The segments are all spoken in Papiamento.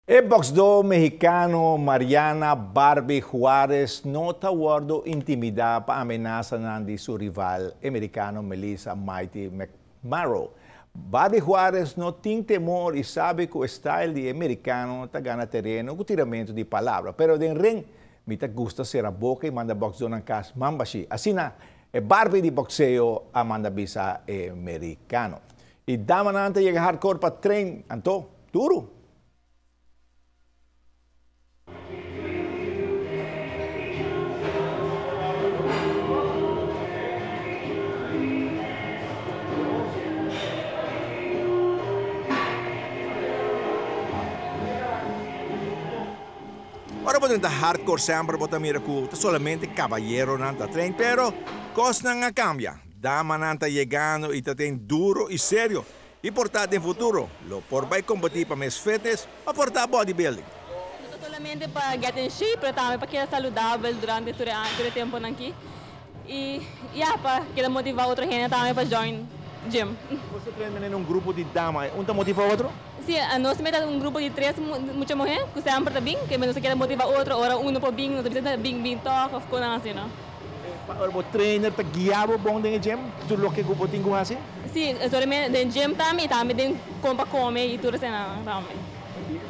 E boxdó mexicano Mariana Barbie Juarez no ta wordo intimida pa amenasanan di su rival americano Melissa Mighty McMarrow. Barbie Juarez no tin temor y sabi cu e style di americano ta gana tereno cu tiramento di palabra. Pero den ring, mi ta gusta cera boca y manda boxdónan cas man bashi. Asina, e Barbie di boxeo a manda bisa e americano. Y damanan ta yega hardcore pa train, anto, duro. Ora bo drenta hardcore semper bo ta mira cu ta solamente cabayeronan ta train, pero cosnan a cambia. Damanan ta yegando y ta train duro y serio. Y por ta den futuro lo por bay competi pa mes fitness o por ta bodybuilding. No ta solamente pa get in shape, pero tambe pa keda saludabel durante tur e temponan aki. Y ya, pa keda motiva otro hende tambe pa join gym. Boso ta train den un grupo di dama, un ta motiva otro? Si, nos tambe ta un grupo di tres mucha muhe cu semper ta bin, ke nos ta keda motiva otro, ora uno por bin, nos ta bisa bin bin toch of conan asina. Ora bo trainer ta guia bo bon den e gym, tur loke cu bo tin cu haci? Si, solamente den gym tambe y tambe den con pa come y tur esena tambe.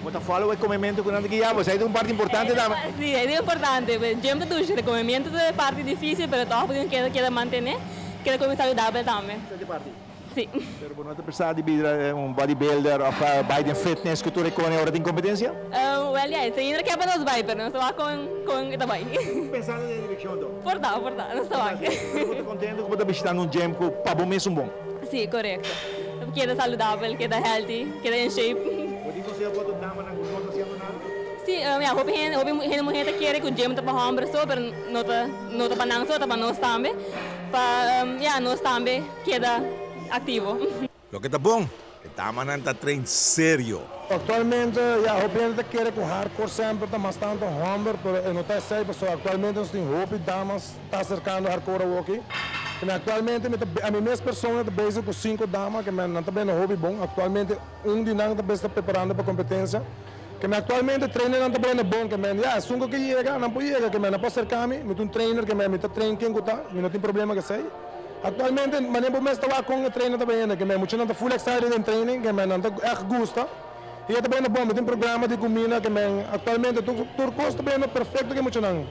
Bo ta follow e comemento cu nan ta guia bo? Esey ta un parti importante tambe. Si, esey ta importante. Gym ta dushi, e comemento ta e parti dificil, pero toch bo tin cu keda mantene, keda come saludabel tambe. Esey ta e parti? Si. Pero bo no ta pensa di bira un bodybuilder of bai den fitness cu tur e cone ora tin competencia? Well ya, e trainer ke pa nos bai, pero nos ta wak con con e ta bai. Pensando den e direccion to? Por ta, por ta, nos ta wak. Pero bo ta contento cu bo ta bishitando un gym cu pa bo mes un bon? Si, corecto. Keda saludabel, keda healthy, keda in shape. Bo tin conseho pa otro damanan cu no ta haciendo nada? Si, ya, hopi hende, hopi hende muher ta kere cu gym ta pa homber so, pero no ta, no ta pa nan so, ta pa nos tambe. Pa, ya, nos tambe keda activo. Loke ta bon, e damanan ta train serio. Actualmente, ya, hopi hende ta kere cu hardcore semper ta mas tanto homber, pero e no ta esey, pasobra actualmente nos tin hopi damas ta acercando hardcore awoki. Kende actualmente mi ta, ami mes persona ta bezig cu cinco dama, ke men nan ta bendo hopi bon. Actualmente un di nan ta bes ta preparando pa competencia. Ke men actualmente trainernan ta bendo bon, ke men, ya, esun cu ke yega, nan por yega, ke men nan por acerca mi, mi ta un trainer, ke men mi ta train ken cu ta, mi no tin problema cu esey. Actualmente, manera bo mes ta wak con e trainer ta bayendo, ke men muchanan ta full excited den training, ke men nan ta echt gusta, y e ta bayendo bon. Mi tin programa di cuminda, ke men actualmente tur tur cos ta bayendo perfecto ke muchanan.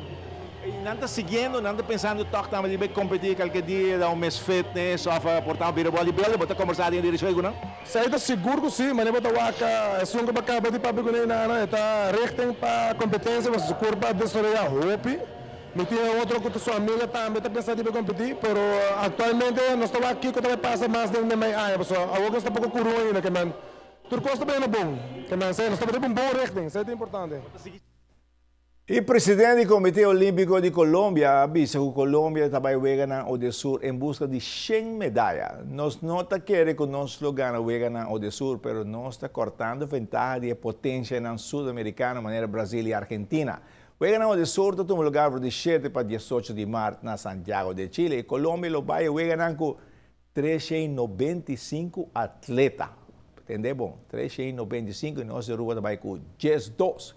Y nan ta siguiendo, nan ta pensando toch tambe di bay competi cualkier dia, da un mes fitness of por ta bira bodybuilder, bo ta conversa den e direccion ey cu nan? Esey ta sigur cu si, manera bo ta wak esun cu bo caba di papia cu ne nana, e ta richting pa competencia, pasobra su curpa a desaroya hopi. Mi tin e otro cu ta su amiga tambe ta pensa di bay competi, pero actualmente nos ta wak kico ta bay pasa mas den mei aña, pasobra awor nos ta poco curu ainda, ke men tur cos ta bayendo bon, ke men esey nos ta bay riba un bon richting, esey ta importante. E presidente di Comite Olimpico di Colombia a bisa cu Colombia ta bay weganan Odesur en busca di shen medaya. Nos no ta kere cu nos lo gana weganan Odesur, pero nos ta cortando ventaha di e potencianan Sudamericano manera Brasil y Argentina. Weganan Odesur ta tuma lugar for di shete pa diesocho di mart na Santiago de Chile y Colombia lo bai e weganan cu 395 atleta. Tende bon, 395 y nos di Aruba ta bai cu 12.